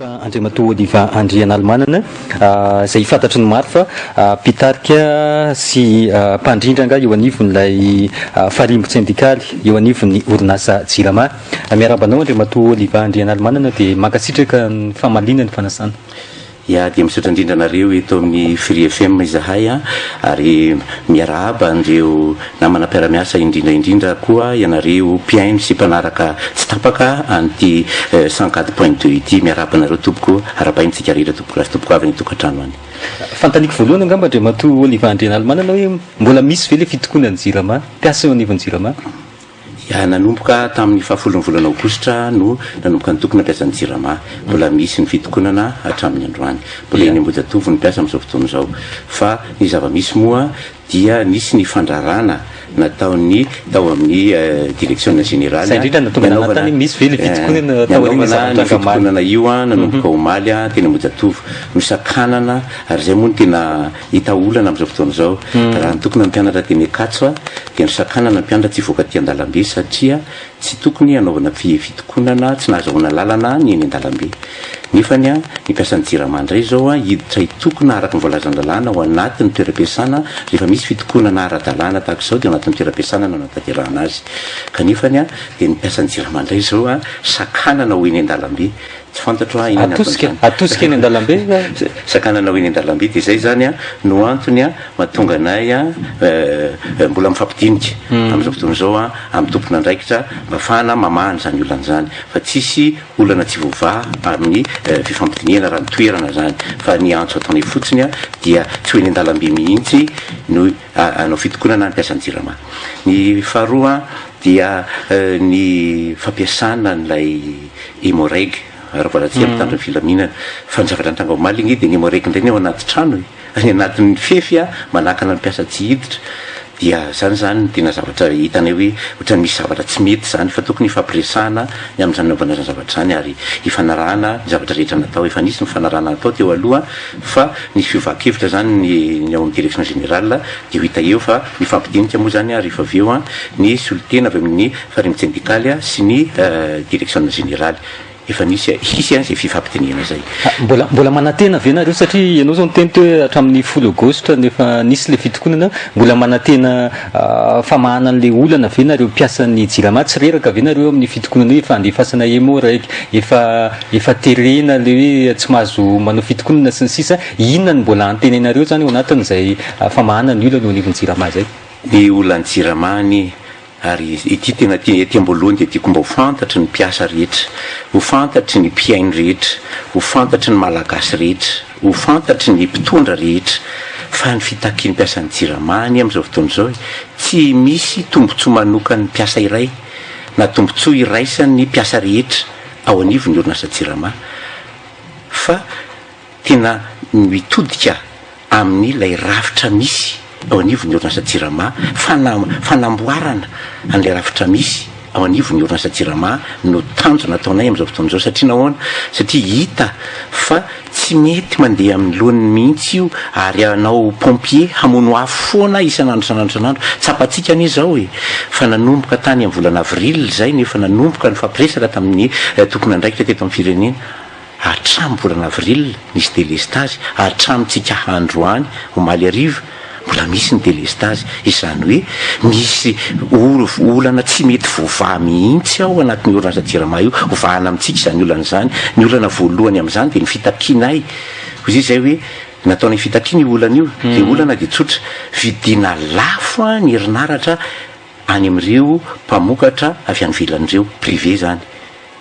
Fa Andriamatoa Oliva Andrianalimanana, izay fantatry ny maro fa mpitarika sy mpandrindra angaha eo anivon'ilay farimbon-tsendikaly eo anivon'ny orinasa Jirama. Miarahaba anao Andriamatoa Oliva Andrianalimanana dia mankasitraka ny famaliana ny fanasana. Ya dia misaotra indrindra anareo eto amin'ny Free FM izahay a, ary miarahaba an'ireo namana mpiara-miasa indrindra indrindra koa ianareo mpihaino sy mpanaraka tsy tapaka an'ity 104.2 ity. Miarahaba anareo tompoko, arahabaina isika rehetra tompoko lahy sy tompoko vavy any an-tokantrano any. Fanontaniako voalohany angamba Andriamatoa Oliva Andrianalimanana hoe mbola misy ve ilay fitokonan'ny Jirama, mpiasa eo anivon'ny Jirama? Ya, nanomboka tamin'ny fahafolon'ny volana aogositra no nanomboka nitokona mpiasan'ny Jirama. Mbola misy ny fitokonana hatramin'ny androany. Mbola eny Ambohijatovo ny mpiasa amin'izao fotoana izao. Fa ny zava-misy moa dia nisy ny fandrarana nataon'ny tao amin'ny Direction Générale Izay indrindra no tonga nanontany hoe misy ve ilay fitokonana taorian'ilay nanaovana ny zava-nitranga omaly? fitokonana io nanomboka omaly teny Ambohijatovo. Nosakanana ary izay moa no tena Hita olana amin'izao fotoana izao. Raha ny tokony hampianatra teny Ankatso dia nosakanana ny mpianatra tsy hivoaka aty an-dalambe satria tsy tokony hanaovana fitokonana tsy nahazahoana lalana ny eny an-dalambe. Nefany ny mpiasan'ny Jirama indray izao hiditra hitokona araka ny voalazan'ny lalàna ao anatin'ny toeram-piasana rehefa misy fitokonana ara-dalàna tahaka izao dia ao anatin'ny toeram-piasana no anatanterahana azy. Kanefany dia ny mpiasan'ny Jirama indray izao sakanana ho eny an-dalambe. Tsy fantatro aho inona ny Atosika, anton'izany. atosika eny an-dalambe va? Sakanana ho eny an-dalambe dia izay izany no antony mahatonga anay mbola mifampidinika amin'izao fotoana izao amin'ny tompon'andraikitra mba ahafahana mamaha an'izany olana izany fa tsisy olana tsy voavaha amin'ny fifampidinihana raha ny toerana izany fa ny antso ataonay fotsiny dia tsy ho eny an-dalambe mihitsy no hanao fitokonana ny mpiasan'ny Jirama. Ny faharoa dia ny fampiasana an'ilay Emmo-Reg, Ravalajia mpitandro ny filaminana. Fa ny zavatra nitranga omaly ange dia ny Emmo-Reg indray ny ao anaty trano e! Any anatin'ny fefy a, manakana ny mpiasa tsy hiditra. Dia izany izany no tena zavatra hitanay hoe ohatran'ny misy zavatra tsy mety izany fa tokony hifampiresahana ny amin'izany nanaovana izany zavatra izany ary hifanarahana ny zavatra rehetra natao. Efa nisy ny fanarahana natao teo aloha fa nisy fiovan-kevitra izany ny ny ao amin'ny direction générale dia ho hita eo fa mifampidinika moa izany rehefa avy eo ny solontena avy amin'ny Farimbon-tsendikaly sy ny Direction Générale. Efa nisy, hisy izay fifampidinihana izay. Mbola, mbola manantena ve nareo satria ianao izao niteny teo hoe hatramin'ny folo aogositra no efa nisy ilay fitokonana, mbola manantena famahana an'ilay olana ve nareo mpiasan'ny Jirama? Tsy reraka ve nareo amin'ny fitokonana io efa andefasana emo raiky, efa efa terena ilay hoe tsy mahazo manao fitokonana sy ny sisa, inona no mbola antenainareo izany ao anatin'izay famahana ny olana eo anivon'ny Jirama izay? Ny olan'ny Jirama anie Ary ity tena ety ety am-boalohany dia tiako mba ho fantatry ny mpiasa rehetra, ho fantatry ny mpihaino rehetra, ho fantatry ny Malagasy rehetra, ho fantatry ny mpitondra rehetra fa ny fitakian'ny mpiasan'ny Jirama anie amin'izao fotoana izao e, tsy misy tombontsoa manokan'ny mpiasa iray na tombontsoa iraisan'ny mpiasa rehetra ao anivon'ny orinasa Jirama fa tena mitodika amin'ny ilay rafitra misy eo anivon'ny orinasa Jirama, fanamboarana an'ilay rafitra misy ao anivon'ny orinasa Jirama no tanjona ataonay amin'izao fotoana izao satria nahoana? Satria hita fa tsy mety mandeha amin'ny laoniny mihitsy io ary hanao pompier hamono afo foana isan'andro isan'andro isan'andro. Tsapantsika anie izao e, fa nanomboka tany amin'ny volana avril izay no efa nanomboka nifampiresaka tamin'ny tompon'andraikitra teto amin'ny firenena. Hatramin'ny volana avril nisy delestazy, hatramintsika androany omaly hariva mbola misy ny delestazy, izany hoe misy olana tsy mety voavaha mihitsy ao anatin'ny orinasa jirama io, hovahana amintsika izany olana izany, ny olana voalohany amin'izany dia ny fitakianay, hoy izy izay hoe nataonay fitakiana io olana io, ilay olana dia tsotra, vidiana lafo ny herinaratra any amin'ireo mpamokatra avy any ivelany ireo, privé izany.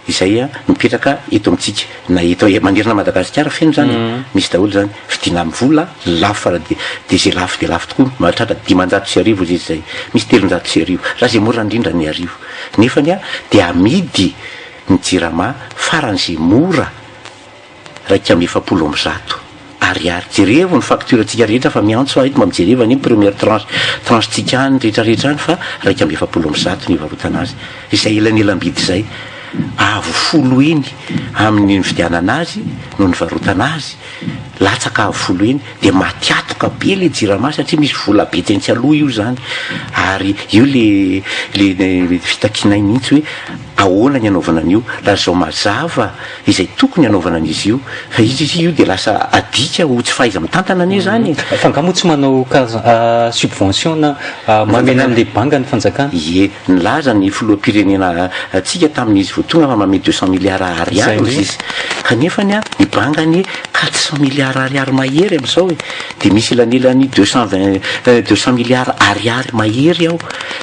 Izay mipetraka eto amintsika na eto manerana Madagasikara feno izany e, misy daholo izany, vidiana amin'ny vola lafo fara dia izay lafo dia lafo tokoa, mahatratra 1500 izy izay, misy 1300, raha izay mora indrindra ny 1000, nefany dia amidy ny jirama faran'izay mora. 141 ariary. Jerevo ny facture tsika rehetra fa miantso aho eto mba mijereva anie ny première tranche tranche tsika any rehetra rehetra any fa 141 no ivarotana azy. Izay elanelam-bidy izay. Avo folo heny amin'ny nividianana azy no nivarotana azy. Latsaka avo folo heny dia maty atoka be le jirama satria misy vola be teny aloha io zany. Ary io le le fitakianay mihitsy hoe. Ahoana ny anaovana an'io? Lazao mazava izay tokony hanaovana an'izy io, fa izy izy io dia lasa adika ho tsy fahaiza-mitantana anie izany e! Fa angaha moa tsy manao karazana subvention na mamela an'ilay banga ny fanjakana? Ie, nilaza ny filoham-pirenena antsika tamin'izy vao tonga fa manome 200 milliards ariary hozy izy, kanefa anie ny banga anie 400 milliards ariary mahery amin'izao e! Dia misy elanelany 220, 200 milliards ariary mahery ao,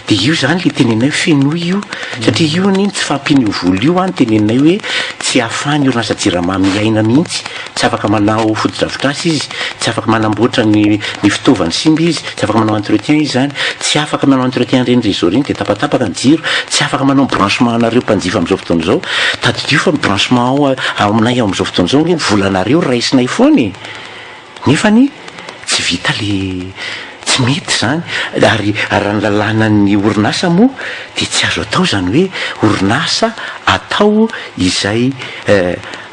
dia io izany ilay teneninay hoe fenoy io, satria io anie ny tsy fahampian'io vola io an, teneninay hoe tsy ahafahan'ny orinasa jirama miaina mihitsy, tsy afaka manao fotodrafitrasa izy, tsy afaka manamboatra ny ny fitaovany simba izy, tsy afaka manao entretien izy izany, tsy afaka manao entretien an'ireny réseau ireny dia tapatapaka ny jiro, tsy afaka manao branchement anareo mpanjifa amin'izao fotoana izao, tadidio fa ny branchement ao aminay ao amin'izao fotoana izao ange ny volanareo raisinay foana e! Nefany tsy vita le tsy mety izany ary raha ny lalànan'ny orinasa moa dia tsy azo atao izany hoe orinasa atao izay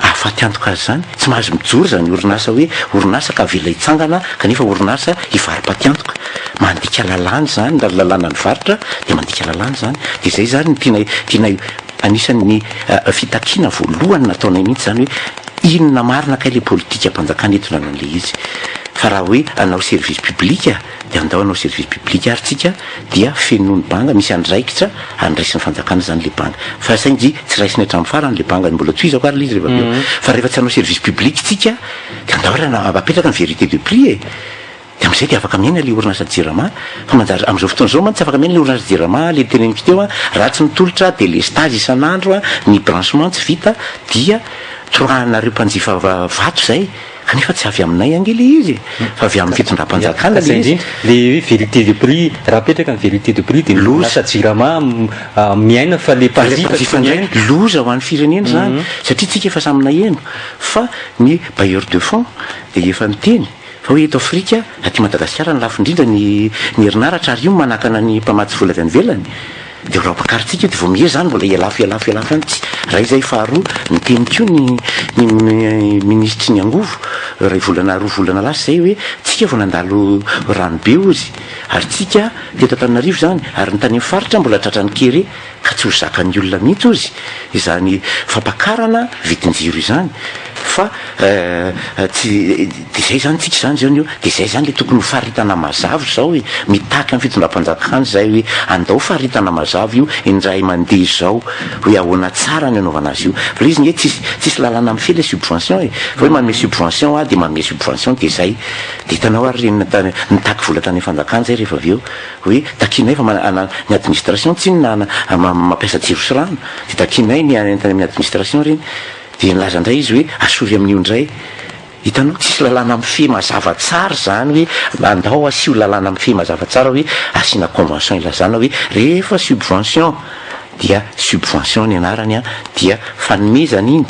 ahafaty antoka azy izany, tsy mahazo mijoro izany orinasa hoe orinasa ka avela hitsangana kanefa orinasa hivaro-patiantoka, mandika lalàna izany, raha ny lalànan'ny varotra dia mandika lalàna izany, dia izay izany no tianay tianay Anisan'ny fitakiana voalohany nataonay mihitsy izany hoe inona marina kay le politikam-panjakana hitondrana an'le izy. Fa raha hoe hanao service public dia andao hanao service public ary tsika dia fenoy ny banga, misy andraikitra andraisin'ny fanjakana izany le banga. Fa saingy tsy raisiny hatramin'ny farany le banga, mbola tohizako ary le izy rehefa avy eo. Fa rehefa tsy hanao service public tsika dia andao ary apetraka ny vérité de prix e! Dia amin'izay dia afaka miaina ilay orinasa Jirama, fa manjary amin'izao fotoana izao mantsy tsy afaka miaina ilay orinasa Jirama, ilay teneniko teo an, ratsy ny tolotra, délestage isan'andro an, ny branchement tsy vita, dia torahanareo mpanjifa vato izay, kanefa tsy avy aminay ange ilay izy e, fa avy amin'ny fitondram-panjakana ilay izy. Ilay hoe vérité de prix, raha apetraka ny vérité de prix dia ny orinasa Jirama miaina fa ilay mpanjifa tsy miaina. Loza ho an'ny firenena izany, satria tsika efa samy naheno fa ny bailleur de fonds dia efa niteny Fa hoe eto Afrika, aty Madagasikara no lafo indrindra ny ny herinaratra ary io no manakana ny mpamatsy vola avy any ivelany. Dia raha ampakarintsika io dia vao miha izany mbola hihalafo hihalafo hihalafo ihany tsy. Iray izay, faharoa, niteny koa ny ny minisitry ny angovo iray volana roa volana lasa izay hoe tsika vao nandalo rano be hozy ary tsika teto Antananarivo izany ary ny tany amin'ny faritra mbola tratran'ny kere ka tsy ho zakan'ny olona mihitsy hozy izany fampakarana vidin-jiro izany fa tsy de zay zany tsika zany zao ny eo de zay zany le tokony ho faritana mazava zao e, mitaky amin'ny fitondram-panjakana zay hoe andao faritana mazava io indray mandeha zao hoe ahoana tsara ny anaovana azy io fa le izy nge tsisy tsisy lalàna mifehy le subvention e, fa hoe manome subvention aho de manome subvention de zay de hitanao ary reny nitaky vola tany amin'ny fanjakana zay rehefa avy eo Hoe takianay fa manana ny administration tsinona mampiasa jiro sy rano dia takianay ny any amin'ny administration ireny dia nilaza indray izy hoe asory amin'io indray. Hitanao tsisy lalàna mifehy mazava tsara izany hoe andao asio lalàna mifehy mazava tsara hoe asiana convention ilazana hoe rehefa subvention dia subvention ny anarany dia fanomezana iny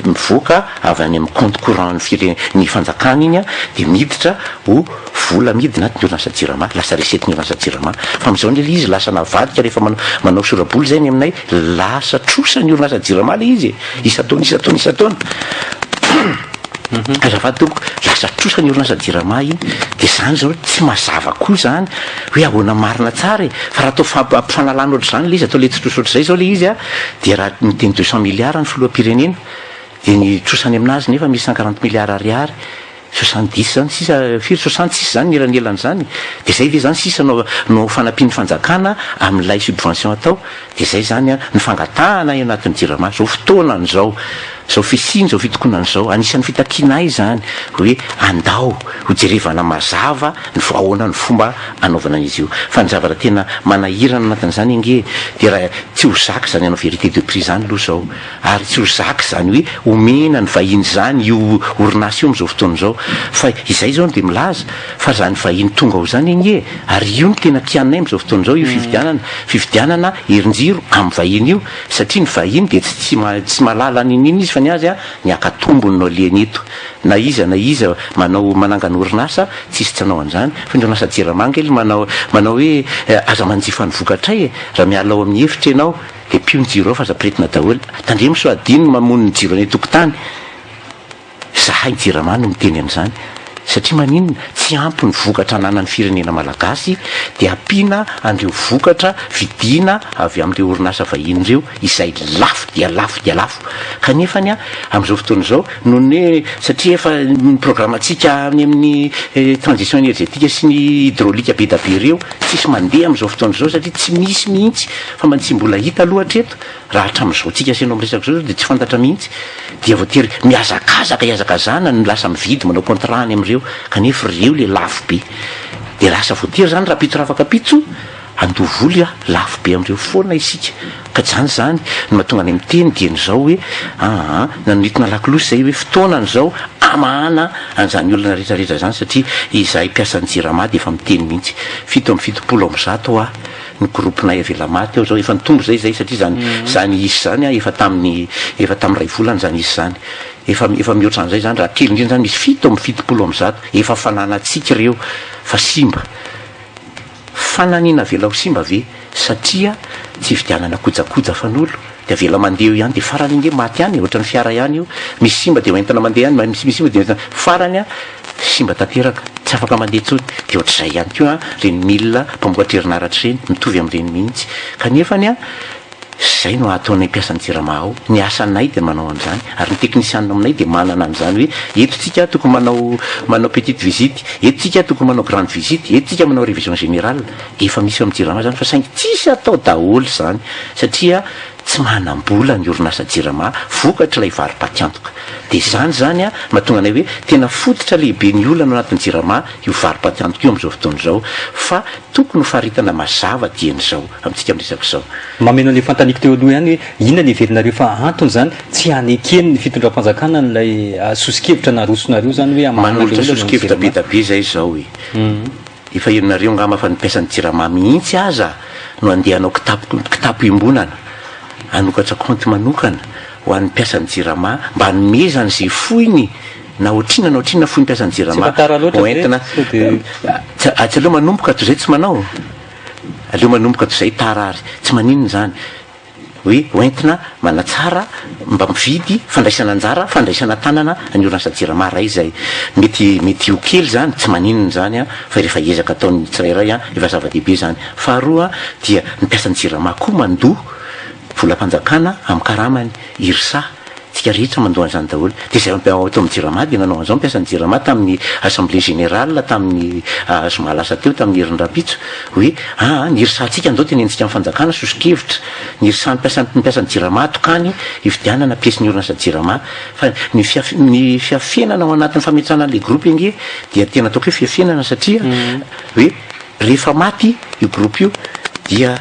mivoaka avy any amin'ny compte courant ny fire ny fanjakana iny dia miditra ho vola amidy anatin'ny orinasa jirama, lasa recette ny orinasa jirama, fa amin'izao anie le izy lasa navadika rehefa manao manao sora-bola izay ny aminay lasa trosa ny orinasa jirama le izy e, isan-taona isan-taona isan-taona, azafady tompoko, lasa trosa ny orinasa jirama iny, de zany zao tsy mazava koa zany hoe ahoana marina tsara e, fa raha atao famp- ampifanalana ohatr'izany le izy, atao le tsy trosa ohatr'izay zao le izy a, dia raha miteny 200 milliards ny filoham-pirenena dia ny trosa any aminazy nefa misy 140 milliards ariary, 70 zany sisa, firy 60 sisa zany ny elanelan'izany, dia zay ve zany sisa no no fanampian'ny fanjakana amin'ilay subvention atao, dia zay zany an ny fangatahana eo anatin'ny jirama zao fotoanany zao, zao fisiany zao fitokonana zao, anisan'ny fitakianay izany hoe andao ho jerevana mazava ny ahoana ny fomba anaovana an'izy io, fa ny zavatra tena manahirana anatin'izany ange dia raha tsy ho zaka izany hanao vérité de prix izany aloha zao. Ary tsy ho zaka izany hoe omena ny vahiny izany io orinasa io amin'izao fotoana izao. Fa izay izao no dia milaza fa izany vahiny tonga ao izany anie e! Ary io no tena kianinay amin'izao fotoana izao io fividianana fividianana herinjiro amin'ny vahiny io satria ny vahiny dia tsy tsy tsy mahalala n'inon'inona izy fa ny azy ny haka tombony no alehany eto. Na iza na iza manao manangana orinasa tsisy tsy hanao an'izany. Fa ny orinasa Jirama ange manao manao hoe aza manjifa ny vokatray e! Raha miala ao amin'ny efitra ianao Dia pio ny jiro ao fa aza piretina daholo. Tandremo sao adino ny mamono ny jiro any an-tokotany. Zahay jirama no miteny an'izany. Satria maninona? Tsy ampy ny vokatra ananan'ny firenena malagasy dia ampiana an'ireo vokatra vidiana avy amin'ireo orinasa vahiny ireo izay lafo dia lafo dia lafo. Kanefa anie amin'izao fotoana izao noho ny hoe satria efa ny programantsika any amin'ny transition énergétique sy ny hydraulique be da be ireo tsisy mandeha amin'izao fotoana izao satria tsy misy mihitsy fa mba tsy mbola hita aloha hatreto. Raha hatramin'izao tsika sy ianao miresaka izao zao dia tsy fantatra mihitsy, dia voatery mihazakazaka hihazakazahana ny lasa mividy manao contrat any amin'ireo kanefa ireo le lafo be, dia lasa voatery zany rahampitso rafakampitso handoa vola lafo be amin'ireo foana isika, ka zany zany no mahatonga anay miteny dieny izao hoe aa nanonitona lakolosy zay hoe fotoanany izao hamahana an'izany olana rehetra rehetra izany satria izahay mpiasan'ny jirama dia efa miteny mihitsy 177 hoa ny groupe-nay avela maty ao zao, efa nitombo zay zay satria zany zany isa zany an efa tamin'ny efa tamin'ny iray volana zany isa zany, efa efa mihoatra an'izay zany raha kely indrindra zany misy 177 efa fananantsika ireo fa simba, fananina avela ho simba ve satria tsy hividianana kojakoja fanolo de avela mandeha eo ihany de farany ange maty ihany e, ohatran'ny fiara ihany io, misy simba de hoentina mandeha ihany, misy simba de hoentina, farany an simba tanteraka, tsy afaka mandeha intsony, dia ohatr'izay ihany koa ireny milina mpamokatra herinaratra ireny, mitovy amin'ireny mihitsy, kanefa izay no ataonay mpiasan'ny jirama ao, ny asanay dia manao an'izany, ary ny teknisianina aminay dia manana an'izany hoe eto tsika tokony manao manao petite visite, eto tsika tokony manao grande visite, eto tsika manao révision générale, efa misy eo amin'ny jirama izany fa saingy tsisy atao daholo izany satria Tsy manam-bola ny orinasa Jirama vokatr'ilay varo-patiantoka. Dia izany izany no mahatonga anay hoe tena fototra lehibe ny olana ao anatin'ny Jirama io varo-patiantoka io amin'izao fotoana izao fa tokony ho faritana mazava dieny izao amintsika miresaka izao. Mameno an'ilay fanontaniako teo aloha ihany hoe inona no heverinareo fa antony izany tsy haneken'ny fitondram-panjakana an'ilay soso-kevitra narosonareo izany hoe hamahana ilay Manolotra olana ao amin'ny soso-kevitra be Jirama? dia be izay izao e. Efa henonareo angamba fa ny mpiasan'ny Jirama mihitsy aza no handeha hanao kitapo kitapo iombonana, hanokatra kaonty manokana ho an'ny mpiasan'ny Jirama mba hanomezany izay foiny na ohatrinona na ohatrinona foin'ny mpiasan'ny Tsy Jirama efa tara loatra ho ve entina sao dia. Tsy tsy aleo manomboka toy izay tsy manao? Aleo manomboka toy izay tara ary tsy maninona izany. hoe hoentina manatsara mba mividy fandraisana anjara fandraisana tanana ny orinasa jirama ray izay mety mety ho kely izany tsy maninona izany an fa rehefa ezaka ataon'ny tsirairay an efa zava-dehibe izany faharoa dia ny mpiasan'ny jirama koa mandoa volam-panjakana amin'ny karamany IRSA Tsika rehetra mandoa an'izany daholo. Dia izay ao ato amin'ny Jirama dia nanao an'izao ny mpiasan'ny Jirama tamin'ny assemblée générale tamin'ny zoma lasa teo tamin'ny herin'ny rahampitso hoe aa ny irisantsika andao tenenitsika amin'ny fanjakana soso-kevitra ny irisan'ny mpiasan'ny mpiasan'ny Jirama atokany hividianana piesy-n'ny orinasa Jirama fa ny fiaf- ny fiafenana ao anatin'ny fametrahana an'ilay groupe ange dia tena ataoko hoe fiafenana satria hoe Rehefa maty io groupe io dia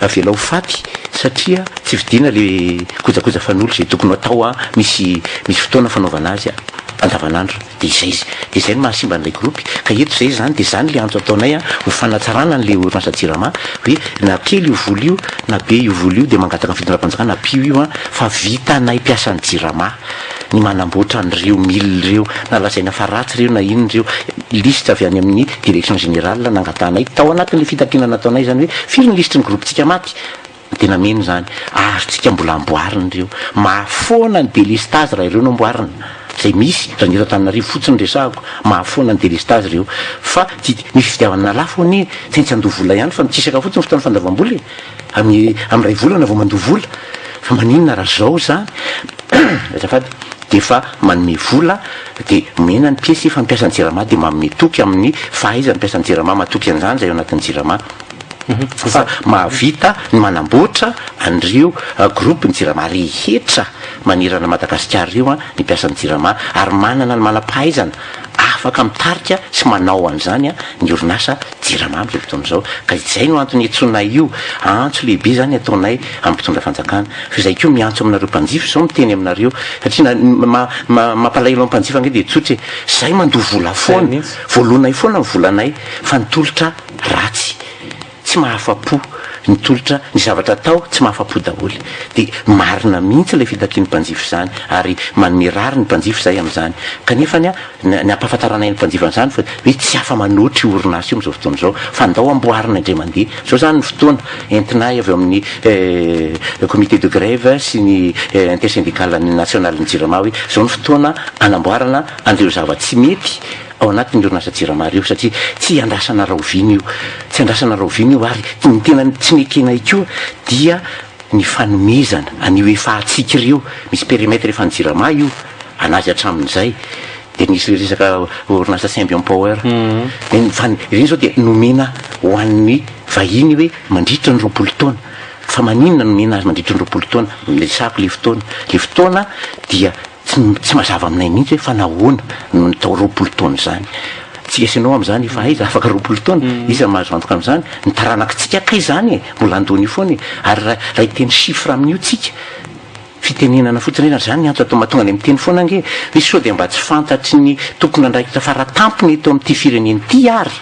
avela ho faty satria tsy vidiana le kojakoja fanolo izay tokony ho atao an, misy misy fotoana fanaovana azy andavanandro de izay izy de izay no mahasimba an'ilay groupe ka eto izay izany de izany le antso ataonay an ho fanatsarana an'le orinasa jirama hoe na kely io vola io na be io vola io de mangataka ny fitondram-panjakana ampio io an fa vitanay mpiasan'ny jirama ny manamboatra an'ireo mille ireo, na lazaina fa ratsy ireo na inona ireo, lisitra avy any amin'ny direction générale nangatahanay tao anatin'ilay fitakiana nataonay izany hoe firy ny lisitry ny groupe-tsika maty? dia nameno izany, azontsika mbola amboarina ireo, mahafoana ny délestage raha ireo no amboarina, izay misy, raha ny eto Antananarivo fotsiny no resahako, mahafoana ny délestage ireo, fa tsy, ny fividianana lafo anie tsy maintsy handoa vola ihany fa mikisaka fotsiny ny fotoana fandoavam-bola e! Amin'ny amin'ny iray volana vao mandoa vola fa maninona raha zao zany azafady de efa manome vola de omena ny piesy fa ny mpiasan'ny jirama de manome toky amin'ny fahaizan'ny mpiasan'ny jirama matoky an'izany zay ao anatin'ny jirama fa mahavita ny manamboatra an'ireo groupe ny jirama rehetra manerana Madagasikara ireo an ny mpiasan'ny jirama ary manana ny manam-pahaizana afaka mitarika sy manao an'izany ny orinasa Jirama amin'izao fotoana izao. Ka izay no antony iantsoanay io antso lehibe izany ataonay amin'ny mpitondra fanjakana. Fa izay koa miantso aminareo mpanjifa izao miteny aminareo satria na mampalahelo amin'ny mpanjifa ange dia tsotra e! Izay mandoa vola foana, voaloanay foana ny volanay fa ny tolotra ratsy. Tsy mahafa-po ny tolotra, ny zavatra atao tsy mahafa-po daholo. Dia marina mihitsy ilay fitakian'ny mpanjifa izany ary manome rariny ny mpanjifa izahay amin'izany. Kanefa ny ny ampahafantaranay ny mpanjifa an'izany fa hoe tsy afa-manoatra io orinasa io amin'izao fotoana izao fa ndao amboarina indray mandeha. Izao izany ny fotoana entinay avy ao amin'ny comité de grève sy ny intersyndical national ny Jirama hoe izao ny fotoana anamboarana an'ireo zava-tsy mety. ao anatin'ny orinasa Jirama ireo satria tsy andrasana rahoviana io, tsy andrasana rahoviana io ary ny tena tsy nekenay koa dia ny fanomezana an'io efa antsika ireo, misy périmètre efa an'ny Jirama io, anazy hatramin'izay, dia nisy le resaka orinasa Symbion Power, dia ny fan- ireny zao dia nomena ho an'ny vahiny hoe mandritra ny 20 taona, fa maninona nomena azy mandritra ny 20 taona, resahako le fotoana, le fotoana dia Tsy tsy mazava aminay mihitsy hoe fa nahoana no natao 20 taona izany. Tsika sy ianao amin'izany efa aiza afaka 20 taona? Iza no mahazo antoka amin'izany? Ny taranakitsika kay izany e! Mbola handoa an'io foana e! Ary raha raha hiteny chiffre amin'io tsika, fitenenana fotsiny hoe izany ny antony atao mahatonga anay miteny foana ange hoe sao dia mba tsy fantatry ny tompon'andraikitra faratampony eto amin'ity firenena ity ary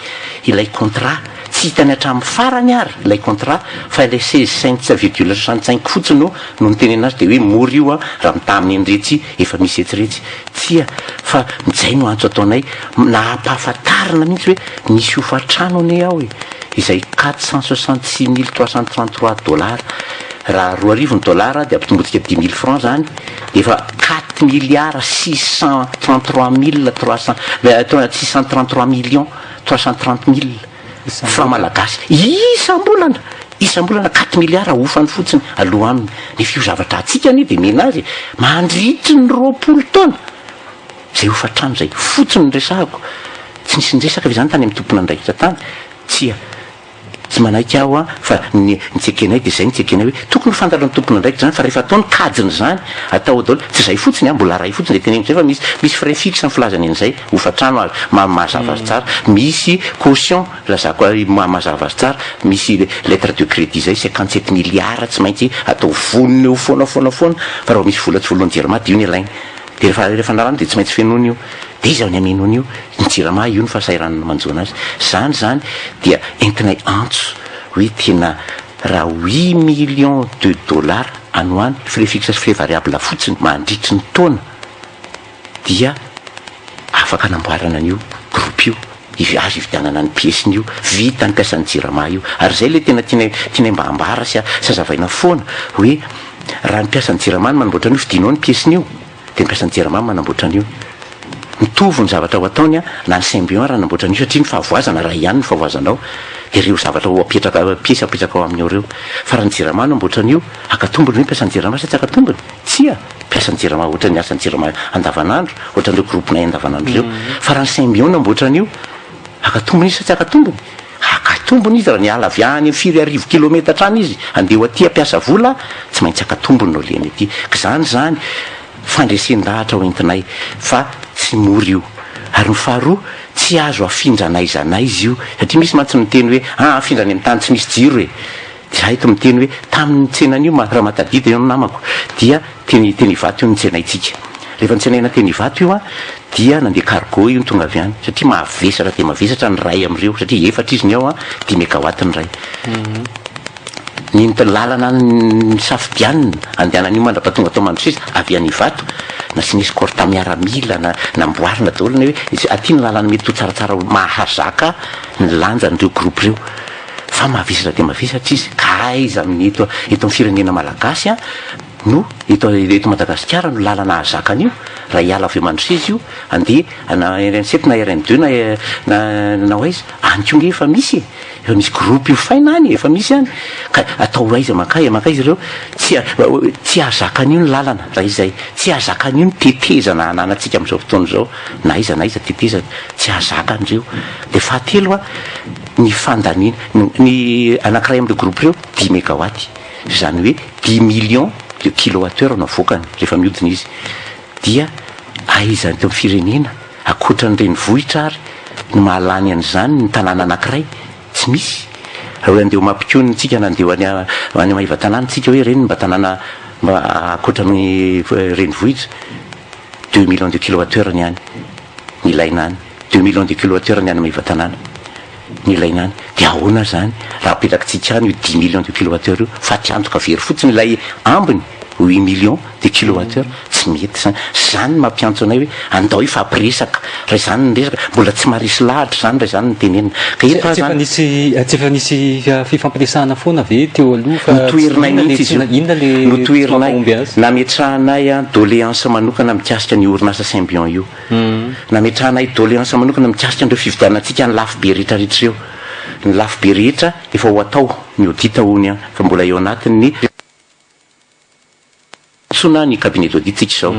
ilay contrat. Tsy hitany hatramin'ny farany ary ilay contrat fa ilay 16 cents virgule 65 fotsiny no no nitenenana azy dia hoe mora io an raha mitaha amin'iny retsy efa misy etsy retsy. Tsia fa izay no antso ataonay nahampahafantarina mihitsy hoe nisy hofantrano anie ao e! izay 466 333 dollars raha 2000 ny dollars dia ampitombotsika 10 000 francs zany dia efa quatre milliards 633 mille 300 633 millions 330 mille francs malagasy isam-bolana, isam-bolana quatre milliards hofany fotsiny aloha aminy, nefa io zavatra antsika anie dia mena azy e, mandritry ny 20 taona izay hofantrano izay fotsiny no resahako, tsy nisy niresaka ve izany tany amin'ny tompon'andraikitra tany? Tsia. Tsy manaiky aho an, fa ny ny tsy ekenay dia izay no tsy ekenay hoe tokony ho fantatry ny tompon'andraikitra izany fa rehefa atao ny kajiny izany, atao ao daholo, tsy izay fotsiny an, mbola iray fotsiny izay teneniko izay fa misy misy frais fixe ny filazany an'izay, hofantrano aza, maha mazava azy tsara, misy caution lazako ahy maha mazava azy tsara, misy lettre de crédit izay 57 milliards tsy maintsy atao vonona eo foana foana foana fa raha vao misy vola tsy voaloan'ny jirama dia io ny alainy. Dia rehefa rehefa nalana dia tsy maintsy fenoina io. Dia iza no hameno an'io? Ny jirama io no fahasahiranana manjo anazy. Izany izany dia entinay antso hoe tena raha huit millions de dollars any ho any, frais fixe sy frais variable fotsiny mandritry ny taona dia afaka anamboarana an'io groupe io, azo ividianana ny pièce-ny io, vita ny mpiasan'ny jirama io. Ary izay ilay tena tianay tianay mba ambara sy sy hazavaina foana hoe Raha ny mpiasan'ny jirama no manamboatra an'io, fidinao ny pièce-ny io, dia ny mpiasan'ny jirama no manamboatra an'io. Mitovy ny zavatra ho ataony na ny Symbion ary hanamboatra an'io satria ny fahavoazana iray ihany ny fahavoazanao, dia ireo zavatra ho apetraka, pièce apetraka ao aminy ao ireo. Fa raha ny jirama no hamboatra an'io, haka tombony ve ny mpiasan'ny jirama sa tsy haka tombony? Tsia! Mpiasan'ny jirama ohatran'ny asan'ny jirama andavanandro, ohatran'ireo groupe-nay andavanandro ireo. Fa raha ny Symbion no hamboatra an'io, haka tombony izy sa tsy haka tombony? Haka tombony izy raha niala avy any firy arivo kilometatra any izy handeha ho aty hampiasa vola, tsy maintsy haka tombony no alehany aty. Ka izany izany fandresen-dahatra ho entinay fa tsy mora io. Ary ny faharoa, tsy azo afindra n'aiza n'aiza io, satria misy mantsy miteny hoe ah afindra any amin'ny tany tsy misy jiro e! Dia izaho eto miteny hoe tamin'ny tsenan'io ma, raha mahatadidy ianao namako, dia teny teny Ivato io notsenaintsika. Rehefa notsenaina teny Ivato io an, dia nandeha cargo io tonga avy any, satria mavesatra dia mavesatra ny iray amin'ireo, satria efatra izy ny ao an, dimy megawatt ny iray. Ny lalana nisafidianina andehanan'io mandra-pahatonga tao Mandroseza avy any Ivato, nasiana escorte miaramila, na namboarina daholo ny hoe aty ny lalana mety ho tsaratsara mahazaka ny lanjan'ireo groupe ireo. Fa mavesatra dia mavesatra izy, ka aiza amin'ny eto eto amin'ny firenena malagasy an no eto eto Madagasikara no lalana ahazaka an'io? Raha hiala avy eo Mandroseza io handeha na RN sept na RN deux na na na ho aiza? Any koa nge efa misy e! Efa misy groupe hofaina any e! Efa misy any! Ka atao aiza mankaiza mankaiza ireo? Tsy tsy ahazaka an'io ny lalana raha izay, tsy ahazaka an'io ny tetezana ananantsika amin'izao fotoana izao na aiza na aiza tetezana, tsy ahazaka an'ireo. Dia fahatelo an, ny fandaniana, ny anankiray amin'ireo groupe ireo dix megawatt, izany hoe dix millions de kilowatt heure no avoakany rehefa mihodina izy, dia aiza eto amin'ny firenena, ankoatra ny renivohitra ary no mahalany an'izany ny tanàna anankiray? Tsy misy. Raha hoe andeha ho Mampikony tsika na andeha ho any any Maevatanàna tsika hoe ireny mba tanàna mba ankoatra ny renivohitra, deux millions de kilowatt heure ny any, ny ilaina any. Deux millions de kilowatt heure ny any Maevatanàna ny ilaina any. Dia ahoana izany raha apetrakitsika any io dix millions de kilowatt heure io? Faty antoka very fotsiny ilay ambiny huit millions de kilowatt heure. Tsy mety izany. Izany no mampiantso anay hoe andao hifampiresaka. Raha izany ny resaka, mbola tsy maharesy lahatra izany raha izany no tenenina. Ka eto aho Tsy efa izany. nisy, tsy efa nisy fifampiresahana foana ve teo aloha fa tsy Notoherinay inona le mihitsy tsy izy io. inona le tsy Notoherinay. mampahomby azy? Nametrahanay doléance manokana mikasika an'io orinasa Symbion io. Nametrahanay doléance manokana mikasika an'ireo fividianantsika ny lafo be rehetrarehetra ireo. Ny lafo be rehetra efa ho atao ny audit hono fa mbola eo anatin'ny. Antsoina ny cabinet d'audit tsika izao.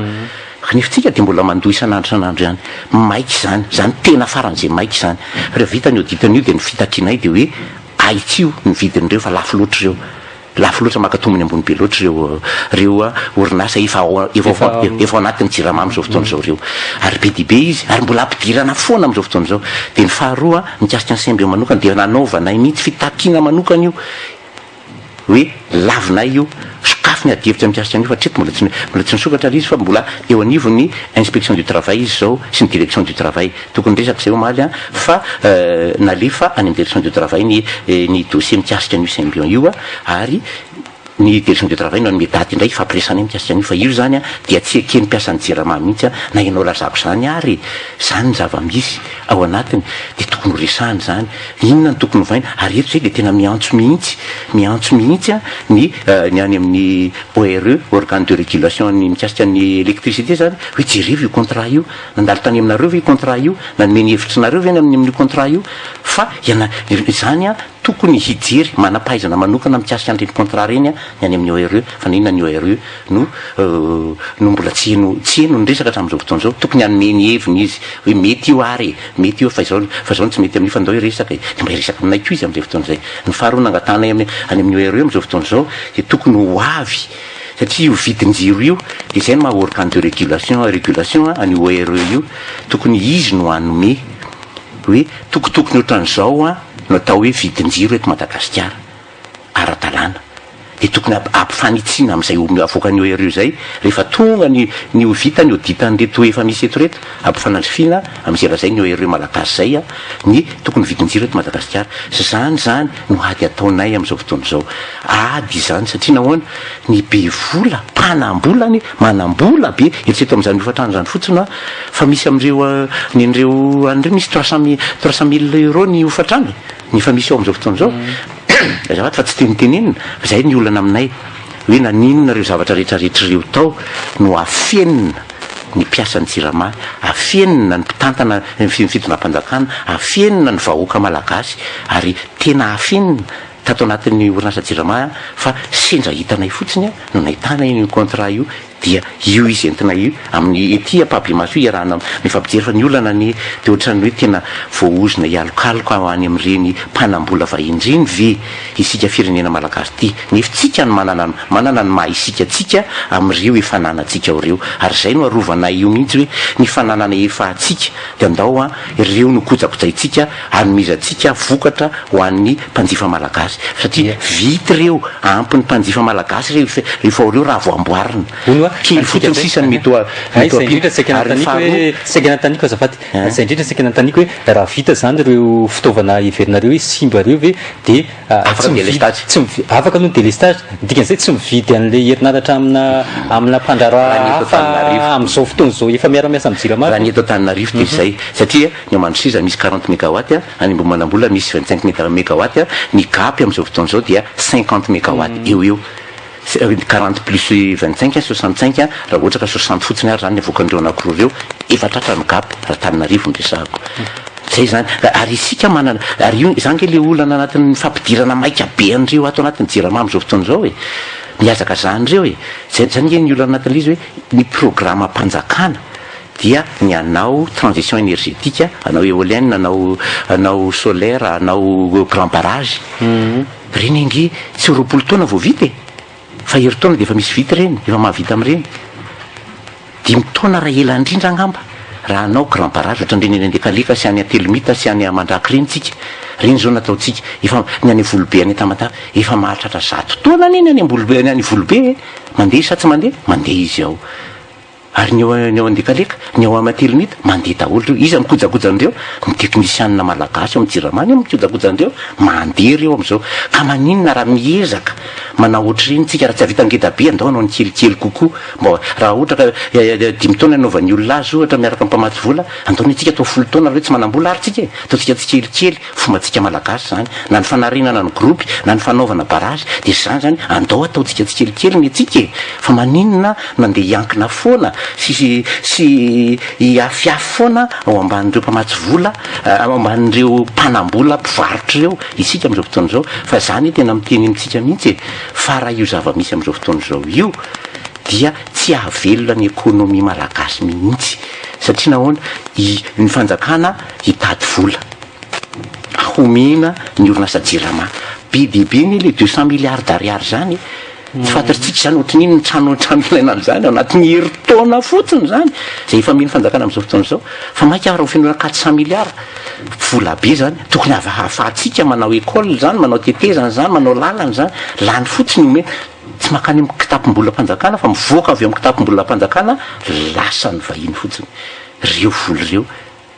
Kanefa tsika dia mbola mandoa isan'andro isan'andro ihany. Maika izany. Izany tena faran'izay maika izany. Fa rehefa vita ny audit an'io dia ny fitakianay dia hoe ahitsio ny vidin'ireo fa lafo loatra ireo. Lafo loatra maka tombony ambony be loatra ireo ireo orinasa efa ao efa efa ao anatin'ny jirama amin'izao fotoana izao ireo. Ary be dia be izy ary mbola ampidirana foana amin'izao fotoana izao. Dia ny faharoa mikasika ny Symbio manokana dia nanaovanay mihitsy fitakiana manokana io. hoe lavinay io, sokafy ny adihevitra mikasika an'io fa hatreto mbola tsy mbola tsy nisokatra ilay izy fa mbola eo anivon'ny inspection du travail izy izao sy ny direction du travail. Tokony resaka izay omaly an, fa nalefa any amin'ny direction du travail ny ny dossier mikasika an'io Symbion io ary ny direction du travail no hanome daty indray hifampiresahana mikasika an'io fa io izany an dia tsy eken'ny mpiasan'ny Jirama mihitsy an, na ianao lazako izany ary e, izany ny zava-misy ao anatiny dia tokony ho resahana izany. Inona no tokony hovaina? Ary eto izay dia tena miantso mihitsy, miantso mihitsy ny ny any amin'ny ORE, organe de régulation ny mikasika ny électricité izany, hoe jerevo io contrat io, nandalo tany aminareo ve io contrat io, nanome ny hevitrinareo ve ny amin'ny amin'io contrat io, fa iana, izany an, tokony hijery manam-pahaizana manokana mikasika an'ireny contrat ireny ny any amin'ny ORE, fa na inona ny ORE no no mbola tsy heno, tsy heno ny resaka hatramin'izao fotoana izao, tokony hanome ny heviny izy hoe mety io ary e, Mety io fa izao fa izao no tsy mety amin'io fa ndao hiresaka e! Dia mba hiresaka aminay koa izy amin'izay fotoana izay. Ny faharoa nangatahanay amin'ny any amin'ny ORE amin'izao fotoana izao dia tokony ho avy satria io vidin-jiro io dia izay no maha organe de régulation régulation an'io ORE io, tokony izy no hanome hoe tokotokony ohatran'izao no atao hoe vidin-jiro eto Madagasikara. ara-dalàna dia tokony ampifanitsiana amin'izay avoakan'ny ORE izay rehefa tonga ny ny ho vita ny audit an'ireto efa misy eto ireto, ampifanandrifiana amin'izay lazain'ny ORE malagasy izay ny tokony vidin-jiro eto Madagasikara. Izany izany no ady ataonay amin'izao fotoana izao. Ady izany satria nahoana? Ny be vola, mpanam-bola anie, manam-bola be, eritrereto amin'izany hofantrano izany fotsiny hoa fa misy amin'ireo ny an'ireo any ireo misy trois cent mille trois cent mille euros ny hofantrano e! Ny efa misy ao amin'izao fotoana izao, azafady fa tsy tenitenenina, fa izay ny olana aminay, hoe naninona ireo zavatra rehetra rehetra ireo tao no afenina ny mpiasan'ny Jirama, afenina ny mpitantana ny fitondram-panjakana, afenina ny vahoaka malagasy, ary tena afenina tato anatin'ny orinasa Jirama fa sendra hitanay fotsiny no nahitana io contrat io Dia io izy entina io amin'ny ety ampahibemaso io iarahana mifampijery fa ny olana anie dia ohatran'ny hoe tena voaozona hialokaloka any amin'ireny mpanambola vahiny ireny ve isika firenena malagasy ity nefa tsika no manana manana ny maha isika antsika amin'ireo efa ananantsika ao ireo ary izay no arovanay io mihitsy hoe ny fananana efa antsika dia andao an ireo no kojakojaintsika hanomezantsika vokatra ho an'ny mpanjifa malagasy satria vita ireo, ampy ny mpanjifa malagasy ireo efa ao ireo raha vao amboarina. Hono hoa, Kely fotsiny sisa no mety ho Hay, mety ho izay indrindra ampiana. saika Ary ny nanontaniako faharoa, hoe, saika nanontaniako azafady, Hein? izay indrindra saika nanontaniako hoe raha vita izany ireo fitaovana heverinareo hoe simba ireo ve dia Afaka tsy ny mividy, délestage. tsy mivi-, afaka aloha ny délestage, ny dikan'izay tsy mividy an'ilay herinaratra amina amina Raha ny mpandraharaha eto hafa Antananarivo. amin'izao fotoana izao efa miara-miasa amin'ny Jirama Raha ny ve? eto Antananarivo dia izay, satria ny ao Mandroseza misy quarante mégawatt, Any Ambohimanambola misy 25 megawatt, ny gapy amin'izao fotoana izao dia 50 megawatt eo ho eo. 40 plus 25, 65, raha ohatra ka 60 fotsiny ary izany ny avoakan'ireo anankiroa ireo, efa tratra ny gapy raha Antananarivo no resahako. Izay izany. Ary isika manana, ary io, izany ange ilay olana anatin'ny fampidirana maika be an'ireo ato anatin'ny Jirama amin'izao fotoana izao e. Mihazakazahana ireo e. Izay, izany ange ny olana anatin'ilay izy hoe ny programam-panjakana dia ny hanao transition énergétique, hanao éolienne, hanao hanao solaire, hanao grand barrage. Ireny ange tsy ho 20 taona vao vita e! Fa herintaona dia efa misy vita ireny, efa mahavita amin'ireny. Dimy taona raha ela indrindra angamba raha hanao grand barrage ohatran'ireny any Andekaleka sy any Antelomita sy any Mandraka ireny tsika. Ireny izao nataontsika. Efa ny any Volobe any Tamatave efa mahatratra 100 taona anie ny any Ambolobe, ny any Volobe e! Mandeha sa tsy mandeha? Mandeha izy ao. Ary ny ao ny ao Andekaleka, ny ao Amatelomita, mandeha daholo ireo. Iza mikojakoja an'ireo? Ny teknisianina malagasy ao amin'ny Jirama anie mikojakoja an'ireo, mandeha ireo amin'izao. Ka maninona raha miezaka manao ohatr'ireny tsika, raha tsy hahavita ngeda be, andao hanao ny kelikely kokoa. Mba raha ohatra ka dimy taona anaovan'ny olona azy ohatra miaraka amin'ny mpamatsy vola, andao anie tsika atao folo taona raha hoe tsy manam-bola ary tsika e! Ataontsika tsikelikely, fombantsika malagasy izany, na ny fanarenana ny gropy, na ny fanaovana barrage, dia izany izany, andao ataontsika tsikelikely ny antsika e! Fa maninona no andeha hiankina foana sy sy hiafiafy foana ao ambanin'ireo mpamatsy vola, ao ambanin'ireo mpanam-bola mpivarotra ireo isika amin'izao fotoana izao? Fa za anie tena miteny amintsika mihitsy e, fa raha io zava-misy amin'izao fotoana izao io dia tsy hahavelona ny ekonomia malagasy mihitsy, satria nahoana? I ny fanjakana hitady vola homena ny orinasa Jirama. Be dia be anie le 200 milliards d'ariary zany e! Tsy fantatritsika izany ohatry ny inona ny trano trano ilaina an'izany ao anatin'ny herintaona fotsiny izany, izay efa amen'ny fanjakana amin'izao fotoana izao. Fa mainka ary ho fenoina 400 milliards, vola be izany, tokony ahafahantsika manao école izany, manao tetezana izany, manao lalana izany, lany fotsiny omena, tsy mankany amin'ny kitapom-bolam-panjakana fa mivoaka avy ao amin'ny kitapom-bolam-panjakana lasan'ny vahiny fotsiny ireo vola ireo.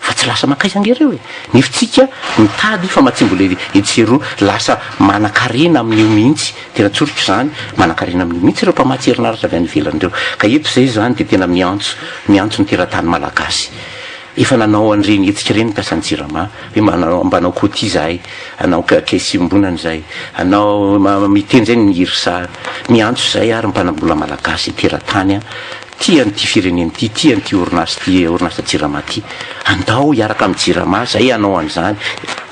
Fa tsy lasa mankaiza ange ireo e! Nefa tsika mitady famatsiam-bola etsy sy eroa, lasa manankarena amin'io mihitsy, tena tsoriko izany, manankarena amin'io mihitsy ireo mpamatsy herinaratra avy any ivelany ireo. Ka eto izay izany dia tena miantso, miantso ny teratany malagasy. Efa nanao an'ireny hetsika ireny ny mpiasan'ny Jirama, hoe manao, mba hanao quota izahay, hanao caisse iombonana izahay, hanao, miteny izay ny IRSA, miantso izay ary ny mpanam-bola malagasy teratany an, Tia an'ity firenena ity, tia an'ity orinasa ity, orinasa Jirama ity. Andao hiaraka amin'ny Jirama zay hanao an'izany,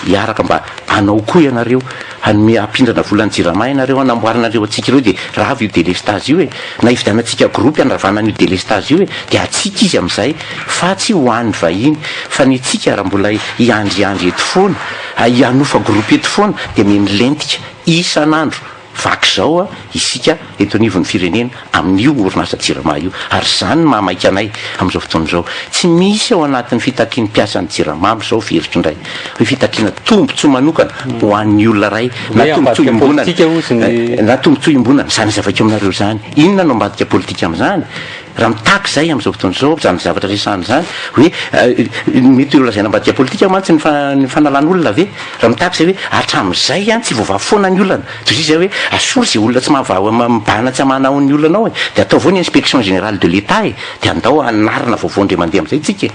hiaraka mba hanao koa ianareo, hanome hampindrana vola an'ny Jirama ianareo hanamboarana an'ireo antsika ireo dia rava io délestage io e! Na hividianantsika groupe handravana an'io délestage io e! Dia antsika izy amin'izay fa tsy ho an'ny vahiny. Fa ny antsika raha mbola hiandriandry eto foana, hanofa groupe eto foana dia miha-milentika isan'andro. Vaky izao isika eto anivon'ny firenena amin'io orinasa Jirama io ary izany no maha maika anay amin'izao fotoana izao. Tsy misy ao anatin'ny fitakian'ny mpiasan'ny Jirama amin'izao veriko indray hoe fitakiana tombontsoa manokana ho an'ny olona iray na tombontsoa iombonana na tombontsoa iombonana. Izany azavaiko aminareo izany. Inona no ambadika politika amin'izany? Raha mitaky izay amin'izao fotoana izao, izany zavatra resahana izany, hoe mety ho lazaina ambadika politika mantsy ny fanalan'olona ve? Raha mitaky izay hoe hatramin'izay an, tsy voavaha foana ny olana. Toy izay hoe asory izay olona tsy mahavaha mibahana tsy hamahana ny olana ao e! Dia ataovy eo ny inspection générale de l'Etat e! Dia andao hanarina vaovao indray mandeha amin'izay tsika e!